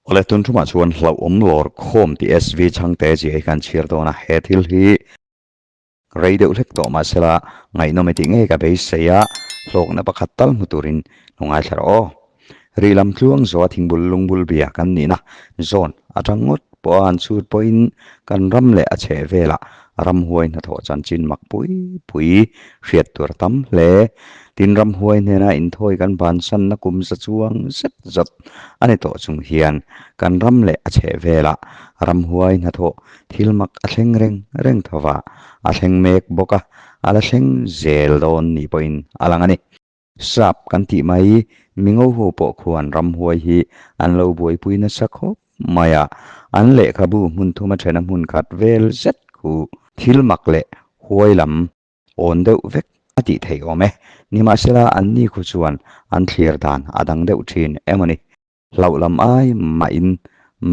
Awle tun thumah chuan hlauhawm lawr khawm tih SV Chhangte zia hi kan chhiar dawn a, he thil hi rei deuh hlek tawh mahsela ngaihnawm i tih ngei ka beisei a, hlawkna pakhat tal hmu turin lo ngaithla rawh aw. Rih lam tluang zawha thingbul lungbul bia kan nihna zawn atang ngawt pawha han chhut pawhin kan ram leh a chheh velah ramhuai hnathawh chanchin mak pui pui hriat tur a tam hle. Tin ramhuai hnena inthawi kan bansanna kum za chuang zet zawt a ni tawh chung hian kan ram leh a chheh velah ramhuai hnathawh thil mak a thleng reng reng tho va, a thleng mek bawk a, a la thleng zel dawn ni pawhin a lang a ni. Sap kan tih mai, mingo ho pawh khuan ramhuai hi an lo buaipui nasa khawp mai a, an lehkhabu hmun thuma thena hmun khat vel zet khu thil mak leh huai lam awn deuh vek a tih theih awm e. Nimahsela anni khu chuan an thlir dan a dang deuh thin emaw ni. Hlauh lam ai mahin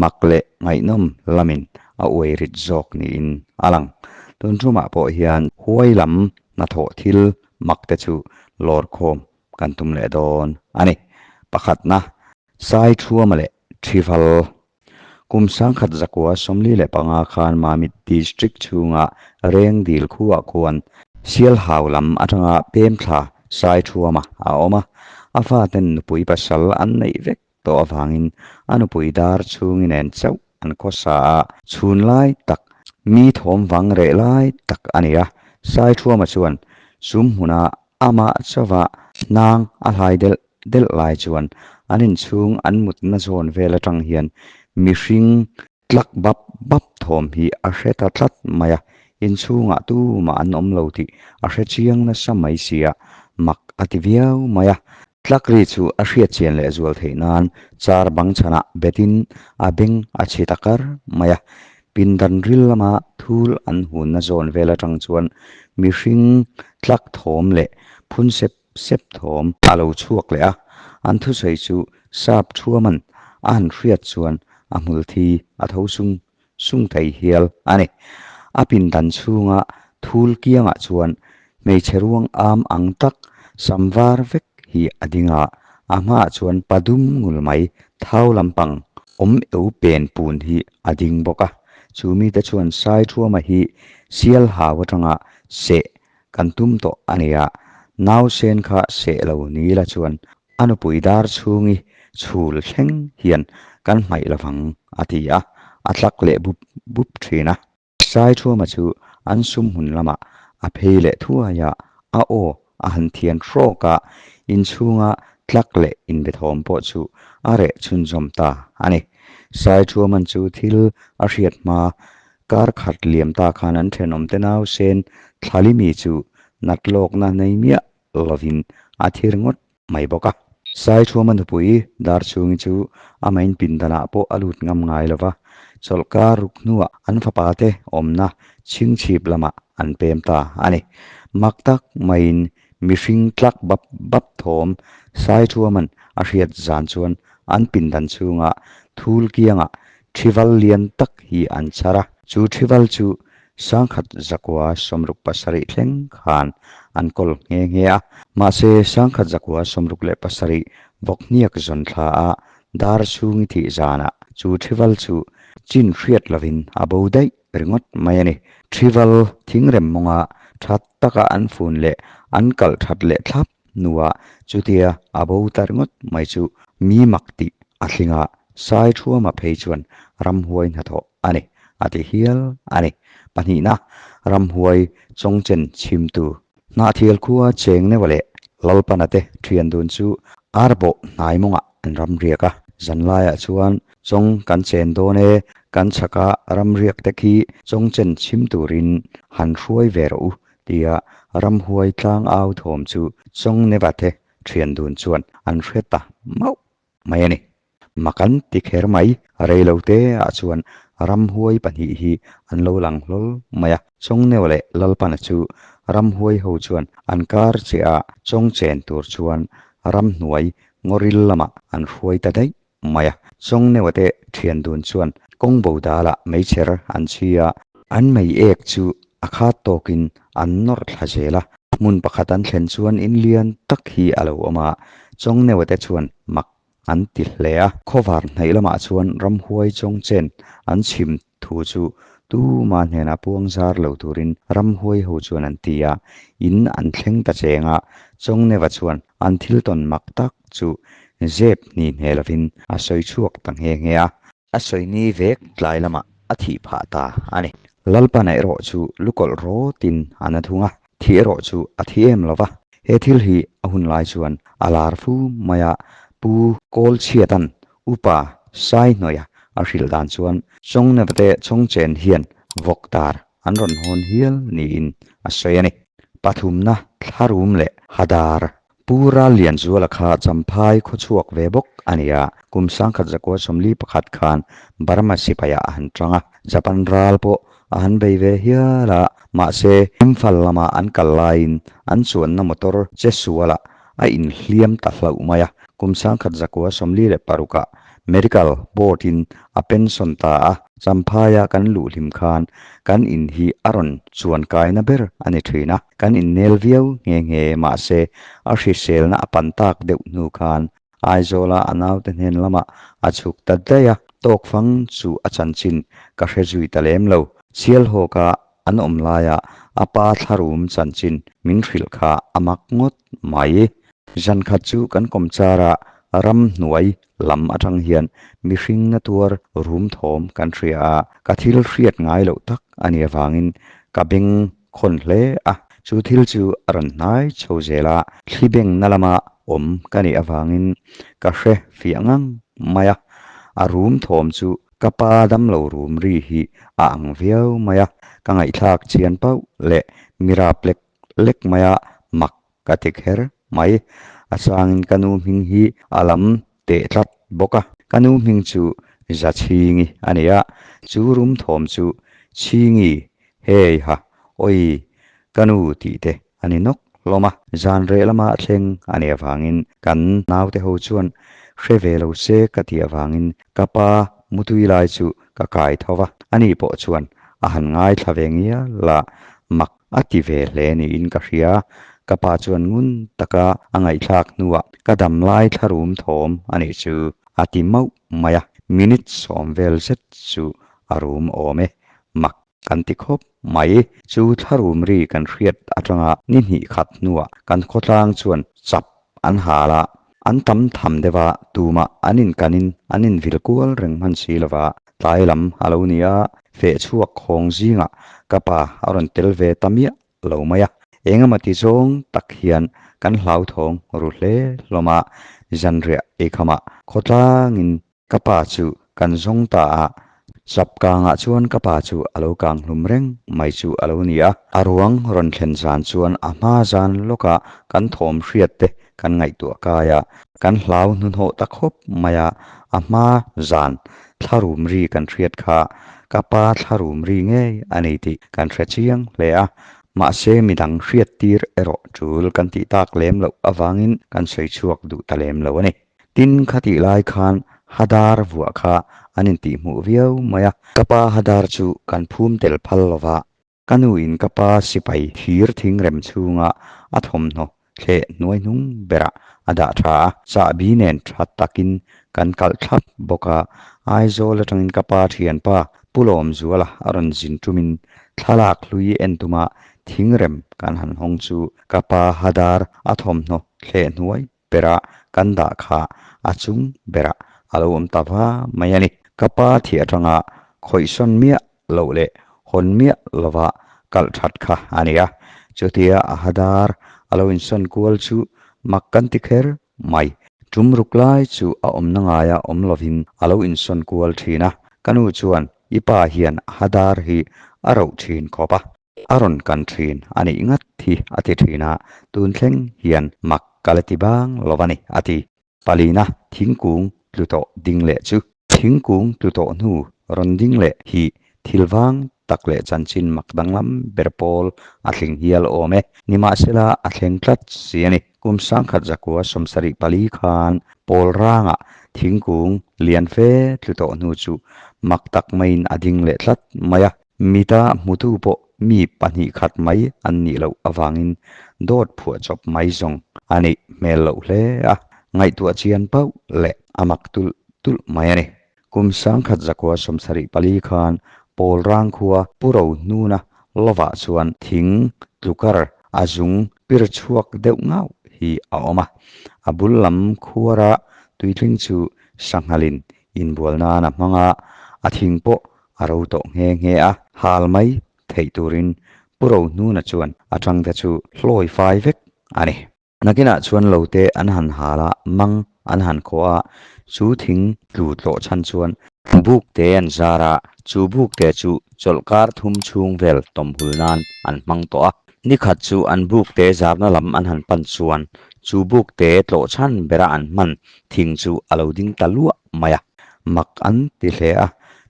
mak leh ngaihnawm lamin a uai rit zawk niin a lang. Tun tumah pawh hian huai lam hnathawh thil mak te chu lawr khawm kan tum leh dawn a ni. Pakhatna, Sai Thuama leh Thival. Kum sangkhat zakua 45 khan Mamit District chhunga Reng dil khuah khuan Sialhau lam atanga pemthla Sai Thuama a awm a, a faten nupui pasal an neih vek tawh avangin a nupui dar chhungi nen chauh an khawsa a, chhun lai tak mi thawm vang reh lai tak a ni a. Sai Thuama chuan sum hmuna amah chauha hnang a hlai delh delh lai chuan an inchhung an mutna zawn vel atang hian mihring tlak bap bap thawm hi a hre ta tlat mai a, inchhungah tumah an awm lo tih a hre chiang nasa mai sia, mak a ti viau mai a. Tlak ri chu a hriat chian leh zual theih nan char bang chhanah betin a beng a chhi ta kar mai a, pindan ril lama thul an hunna zawn vel atang chuan mihring tlak thawm leh phun sep sep thawm a lo chhuak leh a, an thusawi chu sap thuaman a han hriat chuan a hmul thi a tho sung sung thei hial a ni. A pindan chhunga thul kiangah chuan hmeichhe ruang am ang tak sam var vek hi a ding a, a hmaah chuan pa dum ngul mai thau lampang awm eu pen pun hi a ding bawk a. Chu mite chuan Saithuama hi sial hau atanga seh Kan tum tawh a nia, nausen kha seh lo ni la chuan a nupui dar chhungi chhul thleng hian kan hmaih lovang a ti a, a tlak leh bup bup thin a. Saithuama chu an sum hmun lamah a phei leh thuai a, a aw a han thian hrawk a, inchhunga tlak leh inbethawm pawh chu a reh chhunzawm ta a ni. Saithuaman chu thil a hriat hma Kar khat liam ta khan an thenawmte nausen Thlalimi chu nat lawkna nei miah lovin a thir ngawt mai bawk a. Saithuama nupui Darchhungi chu amahin pindanah pawh a lut ngam ngai lo va, chawlhkar ruk hnuah an fapate awmna chhingchhip lamah an pem ta a ni. Mak tak maiin mihring tlak bap bap thawm Saithuaman a hriat zan chuan an pindan chhunga thul kiangah Thival lian tak hi an chhar a, chu thival chu 1967 thleng khan an kawl nghe nghe a. Mahse, 1967 vawkhniak zawn thla a dar chhungi thih zanah chu thival chu chin hriat lovin a bo daih ringawt mai a ni. Thival thingrem mawnga tha taka an fun leh an kalh that leh thlap hnuah chutia a bo ta ringawt mai chu mi mak tih a thling a, Saithuama phei chuan ramhuai hnathawh a ni a ti hial a ni. Pahnihna, ramhuai chawngchen chhimtu Hnahthial khua cheng neuh leh Lalpana te thian dun chu arbawh hnai mawngah an ramriak a, zanlaiah chuan chawng kan chen dawn e, kan chhaka ramriak te khi chawngchen chhim turin han hruai ve rawh u tia ramhuai tlang au thawm chu Chawngnewa te thian dun chuan an hre ta mauh mai a ni. Mak an ti kher mai, reilo te ah chuan ramhuai pahnih hi an lo lang hlawl mai a. Chawngnewa leh Lalpana chu ramhuai ho chuan an kar chiah a, chawng chen tur chuan ramhnuai ngawril lamah an hruai ta daih mai a. Chawngnewa te thian dun chuan kawngbo dalah meichher an chhi a, an mei ek chu a khat tawkin an nawr thla zel a. Hmun pakhat an thlen chuan in lian tak hi a lo awm a, Chawngnewa te chuan mak. an ti hle a. Khawvar hnaih lamah chuan ramhuai chawngchen an chhim thu chu tuma hnenah puang zar lo turin ramhuai ho chuan an ti a, in an thleng ta cheng a, Chawngneva chuan an thil tawn mak tak chu zep hni hne lovin a sawi chhuak ta nghe nghe a. A sawi ni vek tlai lamah a thih phah ta a ni. Lalpana erawh chu lukawlh rawtin a na thung a, thih erawh chu a thi em lo va. He thil hi a hun lai chuan a lar fu mai a, Pu Kawlchhiatan Upa Saihnuaia a hrilh dan chuan Chawngnevate Chawngchen hian vawk tar an rawn hawn hial niin a sawi a ni. Pathumna Thlarum leh Hadar Pu Rallianzuala kha Champhai khawchhuak ve bawk a ni a, kum sangkhat zakua 41 khan Burma sipaiah a han tang a, Japan ral pawh a han bei ve hial a, mahse Imphal lama an kal laiin an chuanna motor che sualah a inhliam ta hlauh mai a, kum sangkhat zakua 46ah Medical Board-in a pension ta a, Champhaia kan luh hlim khan kan in hi a rawn chuan kaina ber a ni thin a. Kan innel viau nghe nghe mahse a hriselna a pan tak deuh hnu khan Aizawla a naute hnen lamah a chhuk ta daih a, tawkfang chu a chanchin ka hre zui ta lem lo. Sialhawka an awm laia a pa thlarum chanchin min hrilh kha a mak ngawt mai. Zankhat chu kan kawmchara ramhnuai lam atang hian mihring na tuar rum thawm kan hria a, ka thil hriat ngai loh tak a nih avangin ka beng khawn hle a, chu thil chu a rawn hnai chho zel a, thli bengna lama awm ka nih avangin ka hre fiah ngang mai a, a rum thawm chu ka pa damlo rum ri hi a ang viau mai a, ka ngaihthlak chian pauh leh mirap lek lek mai a, mak ka ti kher mai. A changin ka nu hming hi a lam teh tlat bawk a. Ka nu hming chu Zachhingi a ni a, chu rum thawm chu Chhingi, hei ha, awi, ka nu tih te a ni nawk hlawm a. Zan reh lama thleng a nih avangin kan naute ho chuan hre ve lo se ka tih avangin ka pa mutui lai chu ka kai tho va. Ani pawh chuan a han ngaithla ve ngial a, mak A ti ve hle niin ka hria. Ka pa chuan ngun taka a ngaihthlak hnuah ka dam lai thlarum thawm a nih chu a ti mauh mai a. Minute sawm vel zet chu a rum awm e. Mak kan ti khawp mai. Chu thlarum ri kan hriat atanga ni hnih khat hnuah kan khawtlang chuan chap an hal a. An tam tham deuh a, tumah an inkanin an invil kual reng hman si lova. Tlai lam a lo ni a, feh chhuak khawng zingah ka pa a rawn tel ve ta miah lo mai a. Engemaw ti zawng tak hian kan hlauthawng ru hle hlawm a, zanriah eikhamah khawtlangin ka pa chu kan zawng ta a, chapkangah chuan ka pa chu a lo kang hlum reng mai chu a lo ni a. A ruang rawn thlen zan chuan a hma zan lawkah kan thawm hriat te kan ngaihtuah kai a, kan hlau hnuhnawh ta khawp mai a, a hma zan thlarum ri kan hriat kha ka pa thlarum ri ngei a ni tih kan hre chiang hle a, mahse midang hriat tir erawh tul kan tih tak lem loh avangin kan sawi chhuak duh ta lem lo a ni. Tin, khatih lai khan Hadar vuah kha an intihhmuh viau mai a, ka pa Hadar chu kan phum tel phal lova, Ka nu in ka pa sipai thir thing rem chhunga a thawmhnaw thleh hnuai hnung berah a dah tha a, chahbi nen tha takin kan kalh thlap bawk a. Aizawl atangin ka pa thianpa Pu Lawmzuala a rawn zin tumin thlalak hlui en tuma thing rem kan han hawng chu ka pa Hadar a thawmhnaw thleh hnuai berah kan dah kha a chung berah a lo awm ta va mai a ni. Ka pa thih atanga khawihsawn miah loh leh hawn miah lova kalh that kha a ni a. Chutia a hadar a lo insawn kual chu mak kan ti kher mai. Tum ruk lai chu a awmna ngaia awm lovin a lo insawn kual thin a. Ka nu chuan i pa hian a hadar hi a roh thin khawp a. A rawn kan thin a nih ngat hi a ti thin a, tun thleng hian mak ka la ti bang lo a ni, a ti. Palina thingkung tlu tawh ding leh chu. Thingkung tlu tawh hnu rawn ding leh hi thil vang tak leh chanchin mak danglam ber pawl a thleng hial awm e. Nimahsela a thleng tlat si a ni. Kum 1974 khan pawl rangah thingkung lian fe tlu tawh hnu chu mak tak maiin a ding leh tlat mai a. Mita hmutu pawh mi pahnih khat mai an nih loh avangin dawt phuah chawp mai zawng a nih hmel loh hle a. Ngaihtuah chian pauh leh a mak tulh tulh mai a ni. Kum 1174 khan Pawl Rang khua Pu Ro hnuna lovah chuan thing tlukar a zung pir chhuak deuh ngauh hi a awm a. A bul lam khuara tuitling chu sanghalin inbual nan a hmang a, a thing pawh a ro tawh nghe nghe a. Hal mai theih turin Pu Ro hnuna chuan a tangte chu hlawi fai vek a ni. Nakinah chuan lote an han hal a, mang an han khawh a, chu thing tlu tlawh chhan chuan buk te an zar a, chu buk te chu chawlhkar thum chhung vel tawmhul nan an hmang tawh a. Nikhat chu an buk te zarna lam an han pan chuan chu buk te tlawh chhan bera an hman thing chu a lo ding ta luah mai a, mak an ti hle a,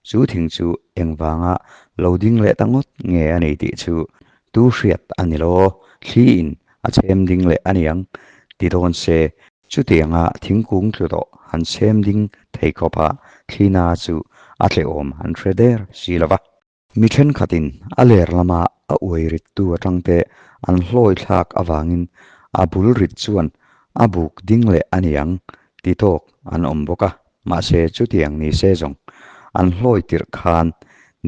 chu thing chu engvanga lo ding leh ta ngawt nge a ni tih chu Tu hriat a ni lo, thli in a chhem ding leh a niang ti dawn se, chutianga thingkung tlu tawh han chhem ding thei khawpa thli na chu a tlehawm an hre der si lo va. Mi thenkhatin a ler lama a uai rittu atangte an hlawi thlak avangin a bul rit chuan a buk ding leh a niang ti tawk an awm bawk a. Mahse, chutiang ni se zawng an hlawi tirh khan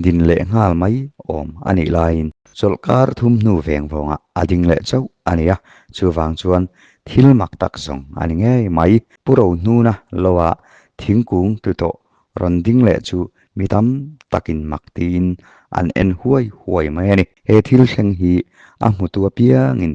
din leh nghal mai awm a nih laiin chawlhkar thum hnu veng vawngah a ding leh chauh a ni a, chuvang chuan thil mak tak zawng a ni ngei mai. Pu Rohnuna loa thingkung tlu tawh rawn ding leh chu mi tam takin mak tiin an en huai huai mai a ni. He thil thleng hi a hmutu apiangin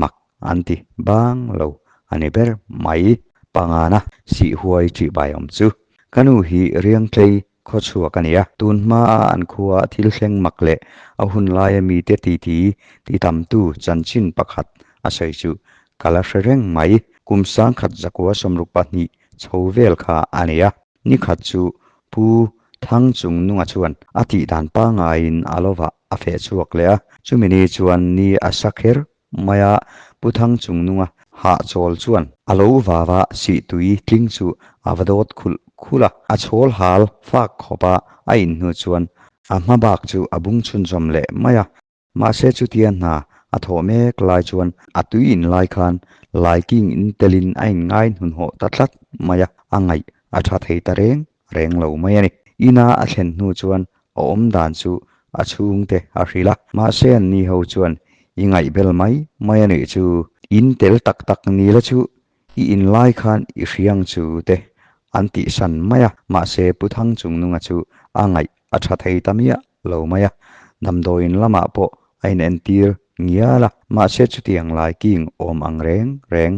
mak An ti bang lo a ni ber mai. Pangana sihhuai ṭihbai awm chu. Ka nu hi Riangtlei khawchhuak a ni a, tun hmaa an khua thil thleng mak leh a hun laia mite titi ti tamtu chanchin pakhat a sawi chu ka la hre reng mai. Kum 1162 chho vel kha a ni a. Nikhat chu Pu Thangchungnunga chuan a tih dan pangaiin a lovah a feh chhuak leh a, chumi ni chuan ni a sa kher maia Pu Thangchungnunga hahchawl chuan a lo vava sihtui tling chu a va dawt khulh khulh a, a chhawl hal fak khawpa a inhnu chuan a hma bak chu a bung chhunzawm leh mai a. Mahse chutia hna a thawh mek lai chuan a tui in lai khan laiking in telin a inngai hnunhawh ta tlat mai a, a ngaih a tha thei ta reng reng lo mai a ni. Ina a thlen hnu chuan a awm dan chu a chhungte a hrilh a, mahse an ni ho chuan i ngaihbel mai mai a nih chu, in tel tak tak ni la chu i in lai khan i hriang chu te an tihsan mai a, mahse Pu Thangchungnunga chu a ngaih a tha thei ta miah lo mai a, damdawiin lamah pawh a inentir ngial a, mahse chutiang lai king awm ang reng reng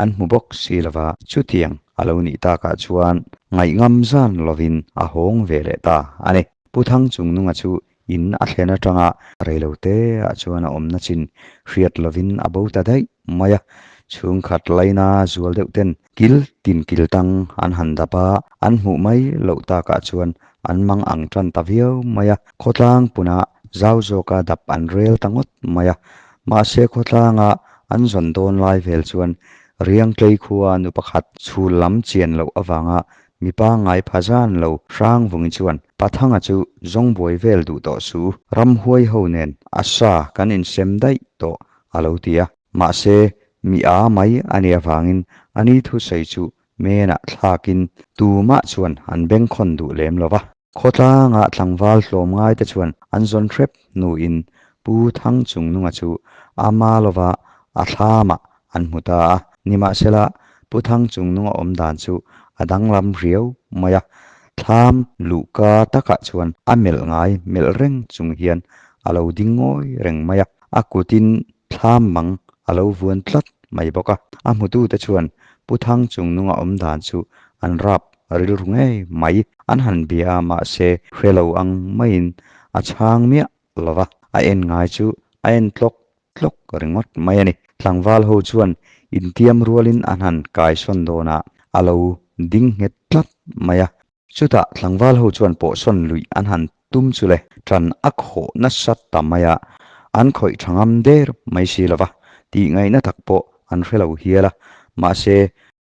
an hmu bawk si lo va, chutiang a lo nih takah chuan ngaihngam zan lovin a hawng ve leh ta a ni. Pu Thangchungnunga chu in a thlen atanga reilote ah chuan a awmna chin hriat lovin a bo ta daih mai a, chhungkhat laina zual deuh ten kil tin kil tang an han dap a, an hmuh mai loh takah chuan an mang ang tan ta viau mai a, khawtlang punah zau zawka dap an rel ta ngawt mai a, mahse khawtlanga an zawn dawn lai vel chuan Riangtlei khua nu pakhat chhul lam chian loh avanga mipa ngai pha zan lo Hrangvungi chuan Pathanga chu zawngbuai vel duh tawh su, ramhuai ho nen a sa kan insem daih tawh a lo ti a, mahse mi a mai a nih avangin a ni thusawi chu Menah thlakin tumah chuan an bengkhawn duh lem lo va. Khawtlanga tlangval tlawm ngaite chuan an zawn hrep hnuin Pu Thangchungnunga chu a ma lova a thlamah an hmu ta a. Nimahsela, Pu Thangchungnunga awm dan chu a danglam riau mai a. Thlam luhka takah chuan a melh ngai melh reng chung hian a lo ding ngawi reng mai a. A kutin thlam mang a lo vuan tlat mai bawk a. A hmutute chuan Pu Thangchungnunga awm dan chu an rap rilru ngei mai. An han bia a mahse hre lo ang maiin a chhang miah lo va, a en ngai chu a en tlawk tlawk ringawt mai a ni. Tlangval ho chuan intiam rualin an han kaisawn dawn a, a lo ding nghet tlat mai a. Chutah tlangval ho chuan pawhsawn luih an han tum chu le, ṭan a khawh nasa ta mai a, an khawih ṭha ngam der mai si lo va, tih ngaihna tak pawh an hre lo hial a, mahse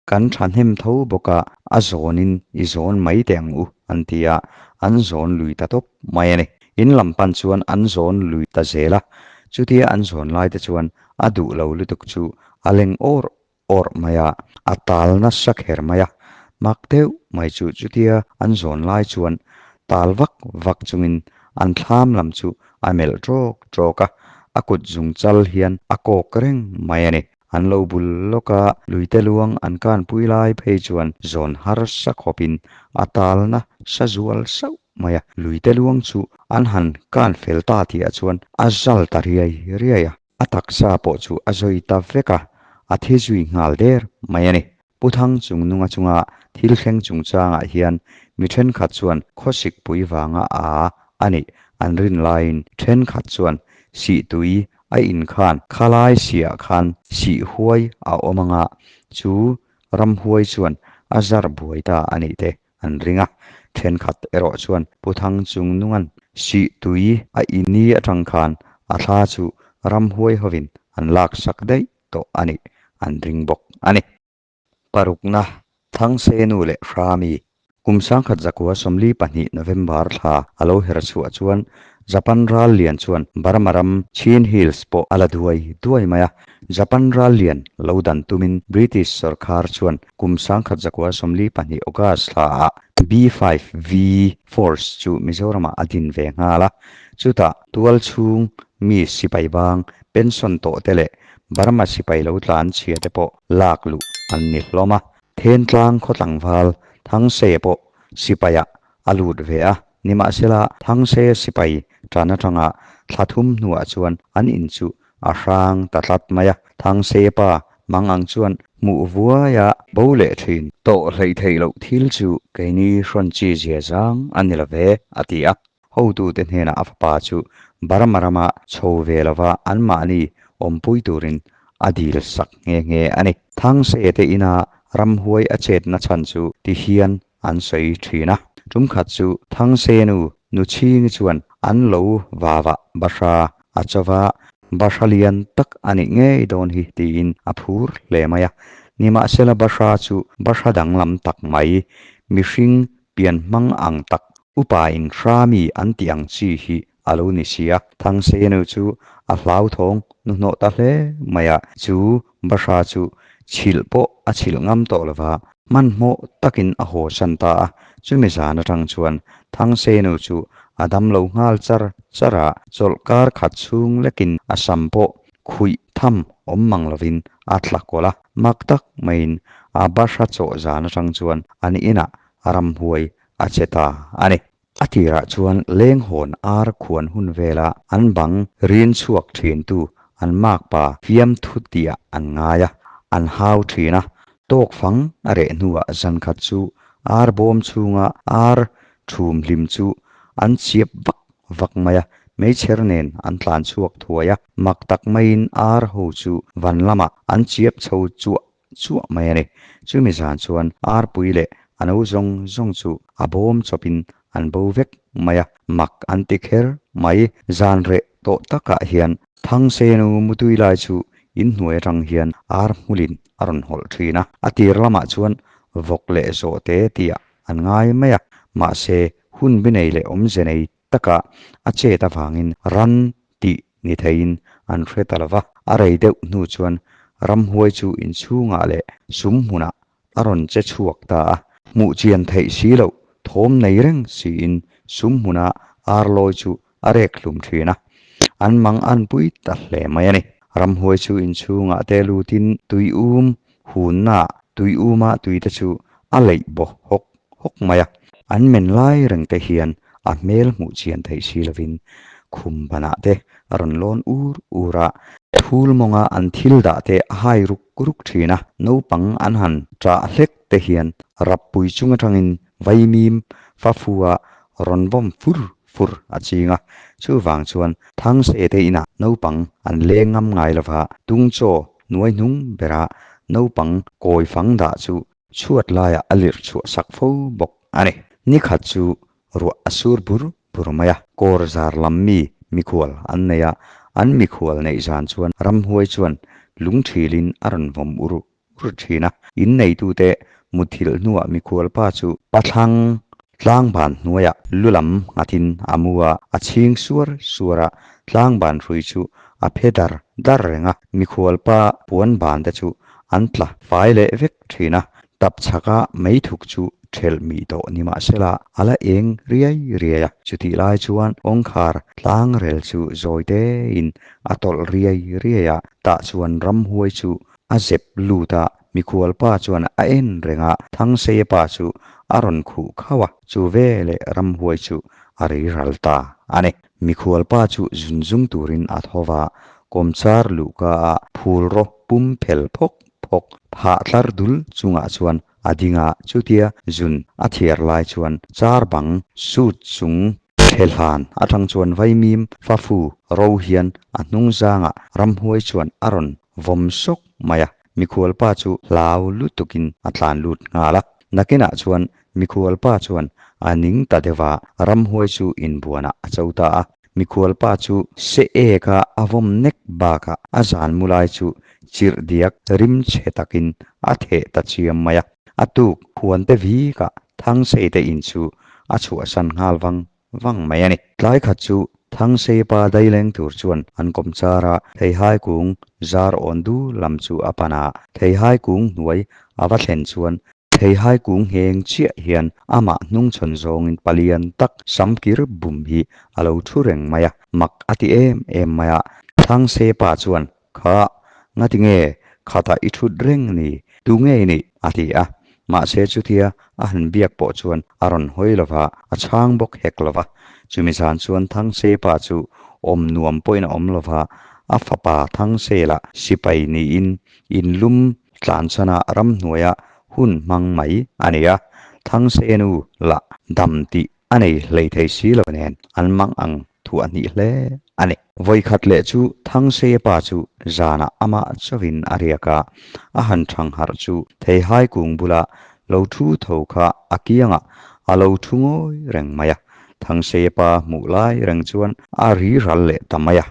kan ṭhahnem tho bawk a, a zawnin i zawn mai teh ang u an ti a, an zawn lui ta tawp mai a ni. In lam pan chuan an zawn lui ta zel a, chutia an zawn lai te chuan a duh lo lutuk chu a leng awr. awrh mai a, a tal nasa kher mai a. Mak deuh mai chu chutia an zawn lai chuan tal vak vak chungin an thlam lam chu a melh ṭawk ṭawk a, a kut zung chal hian a kawk reng mai a ni. An lo bul lawk a, luite luang an kanpui lai phei chuan zawn harsa khawpin a tal nasa zual sauh mai a. Luite luang chu an han kan fel ta tihah chuan a zal ta riai riai a. A taksa pawh chu a zawi ta vek a, a thi zui nghal der mai a ni. Pu Thang Chungnunga chunga thil thleng chungchangah hian mi thenkhat chuan khawsik pui vanga a a nih an rin laiin thenkhat chuan sihtui a inkhan khalai siah khan sih huai a awm anga chu ramhuai chuan a zar buai ta a nih te an ring a, thenkhat erawh chuan Pu Thang Chungnunga'n sih tui a ini atang khan a thla chu ramhuai hovin an laksak daih tawh a nih an ring bawk a ni. Parukna, Thangse nu leh Hrami. Kum 1942 November thla a lo her chhuah chuan Japan ral lian chuan Burma ram Chin Hills pawh a la duai duai mai a. Japan ral lian lo dan tumin British sorkar chuan kum 1942 August thlaah B-5V Force chu Mizoramah a din ve nghal a. Chutah tual chhung mi sipai bang pension tawh te leh Burma sipai lo tlan chhia te pawh lak luh an ni hlawm a. Thentlang khaw tlangval Thangse pawh sipaiah a lut ve a, nimahsela Thangse sipai tan atanga thla thum hnuah chuan an in chu a hrang ta tlat mai a. Thangse pa mang ang chuan hmuh vuaia bo leh thin. Tawh hleih theih loh thil chu keini hrawn chi zia zang a ni lo ve, a ti a. Hotute hnenah a fapa chu Burma rama chho ve lova anmahni awmpui turin a dil sak nghe nghe a ni. Thangse te ina ramhuai a chetna chhan chu ti hian an sawi thin a. Tumkhat chu Thangse nu Nuchhingi chuan an lo vavah bahra a chauva, bahra lian tak a nih ngei dawn hi tiin a phur hle mai a. Nimahsela bahra chu bahra danglam tak mai, mihring pian hmang ang tak Upa in Hrami an tih ang chi hi a lo ni si a, Thangseinu chu a hlauthawng hnuhnawh ta hle mai a, chu Bahra chu chhilh pawh a chhilh ngam tawh lo va, hmanhmawh takin a haw san ta a, chumi zan atang chuan Thangseinu chu a dam lo nghal char char a, chawlh kar khat chhung lekin a sam pawh khuih tham awm mang lovin a tla kawlh a, mak tak maiin a Bahra chawh zan atang chuan an inah ramhuai a che ta a ni. A tirah chuan lenghawn ar khuan hun vela an bang rin chhuak thintu an makpa fiamthu tiah an ngai a, an hau thin a. Tawk fang a reh hnuah zankhat chu ar bawm chhunga ar thum hlim chu an chiap vak vak mai a, meichher nen an tlan chhuak thuai a. Mak tak maiin ar ho chu van lamah an chiap chho chuah chuah mai a ni. Chumi zan chuan arpui leh a no zawng zawng chu a bawm chawpin an bo vek mai a, mak an ti kher mai. Zan reh tawh takah hian Thangsenu mutui lai chu inhnuai atang hian ar hmulin a rawn hawlh thin a, a tir lamah chuan vawk leh zawhte tihah an ngai mai a, mahse hun bi nei leh awmze nei taka a chet avangin ran tih ni theiin an hre ta lo va. A rei deuh hnu chuan ramhuai chu inchhungah leh sum hmunah a rawn che chhuak ta a. Hmuh chian theih si loh thawm nei reng siin sum hmuna arlawi chu a rek hlum thin a. An mang an pui ta hle mai a ni. Ramhuai chu inchhungah te lutin tui um hunnaah tui uma tui te chu a leih baw hawk hawk mai a. An men lai reng te hian a hmel hmuh chian theih si lovin khum banah te a rawn lawn ur ur a, thul mawnga an thil dah te a hai ruk ruk thin a, naupang an han ṭah hlek te hian rappui chung atangin vaimim fafua rawn vawm fur fur a ching a, chuvang chuan Thangse te inah naupang an leng ngam ngai lova, tungchaw hnuai hnung bera naupang kawi fang dah chu Chhuat laiah a lirh chhuah sak fo bawk a ni. Ni khat chu ruah a sur bur bur mai a, kawr zar lam mi mikhual an nei a, an mikhual neih zan chuan ramhuai chuan lungthilin a rawn vawm ur ur thin a. In neitute muthilh hnuah mikhual pa chu pathlang tlangban hnuaiah lu lam nghatin a mu a, a chhing suar suar a, tlangban hrui chu a phe dar dar reng a, mikhual pa puan ban te chu. an tla fai leh vek thin a. Tap chhaka meithuk chu thelh mih tawh ni mahsela a la eng riai riai a. Chutih lai chuan kawngkhar tlangrel chu zawi tein a tawlh riai riai a, tah chuan ramhuai chu a zep lut a, mikhual pa chuan a en reng a, Thangseia pa chu a rawn khuh khauh a, chu veleh ramhuai chu a rei ral ta a ni. Mikhual pa chu zun zung turin a tho va, kawmchar luhka a phul rawh pum phel phawk phawk phah tlar dul chungah chuan a ding a, chutia zun a thiar lai chuan char bang suit chung Thelhan atang chuan vaimim fafu ro hian a hnung zangah ramhuai chuan a rawn vawm sawk mai a, mikhualpa chu hlau lutukin a tlan lut nghal a. Nakinah chuan mikhualpa chuan a ning ta deuh a, ramhuai chu inbuanah a cho ta a. Mikhualpa chu se eka a vawm nek bakah a zan mu lai chu chirh diak rim chhe takin a theh ta chiam mai a. A tuk huante vikah Thangseite in chu a chhuahsan nghal vang vang mai a ni. Tlai khat chu Thangsei pa daileng tur chuan an kawm char a, theihai kung zar awn du lam chu a pan a. Theihai kung hnuai a va thlen chuan theihai kung ngheng chiah hian amah hnungchhawn zawngin palian tak samkir bum hi a lo thu reng mai a, mak a ti em em mai a. Thangsei pa chuan Kha, ngati nge khatah i thut reng ni? Tu nge i nih? a ti a. Mahse chutia a han biak pawh chuan a rawn hawi lo va, a chhang bawk hek lo va. Chumi zan chuan Thangse pa chu awm nuam pawhin a awm lo va, a fapa Thangse lah sipai niin inlum tlanchana ramhnuaia hun hmang mai a ni a. Thangse nu lah dam tih A nei hlei thei si lo nen an mang ang thu a hnih hle a ni. Vawikhat leh chu Thangseia pa chu zanah amah chauhin a riak a, a han thang harh chu theihai kung bula lo thu tho kha a kiangah a lo thu ngawi reng mai a. Thangseia pa hmuh lai reng chuan a ri ral leh ta mai a.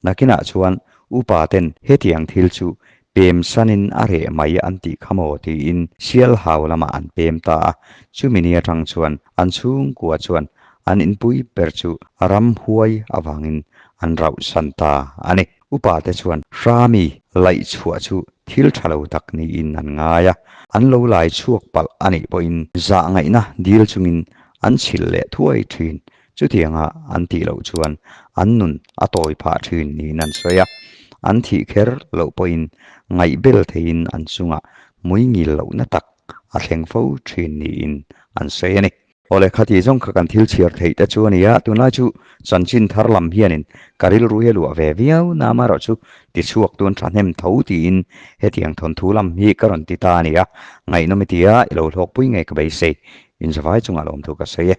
Nakinah chuan upa ten hetiang thil chu Pem sanin a reh mai an tih kha maw tiin Sialhau lamah an pem ta a, chumi ni atang chuan an chhungkua chuan an inpui ber chu ramhuai avangin an rauhsan ta a ni. Upa te chuan Hrami laih chhuah chu thil tha lo tak niin an ngai a, an lo lai chhuak palh a nih pawhin zah ngaihna dil chungin an chhilh leh thuai thin. Chutianga an tih loh chuan an nun a tawi phah thin niin an sawi a, an thih kher loh pawhin ngaihbel theiin an chungah hmuingil lohna tak a thleng fo thin niin an sawi a ni. Awle, khati zawng kha kan thil chhiar theih te chu a ni a, tunlai chu chanchin thar lam hianin ka rilru hi a luah ve viau na amaherawhchu tichhuak tun thahnem tho tiin hetiang thawnthu lam hi ka rawn ti ta a ni a, ngaihnawm i ti a, i lo hlawkpui ngei ka beisei, inzavai chungah lawmthu ka sawi e.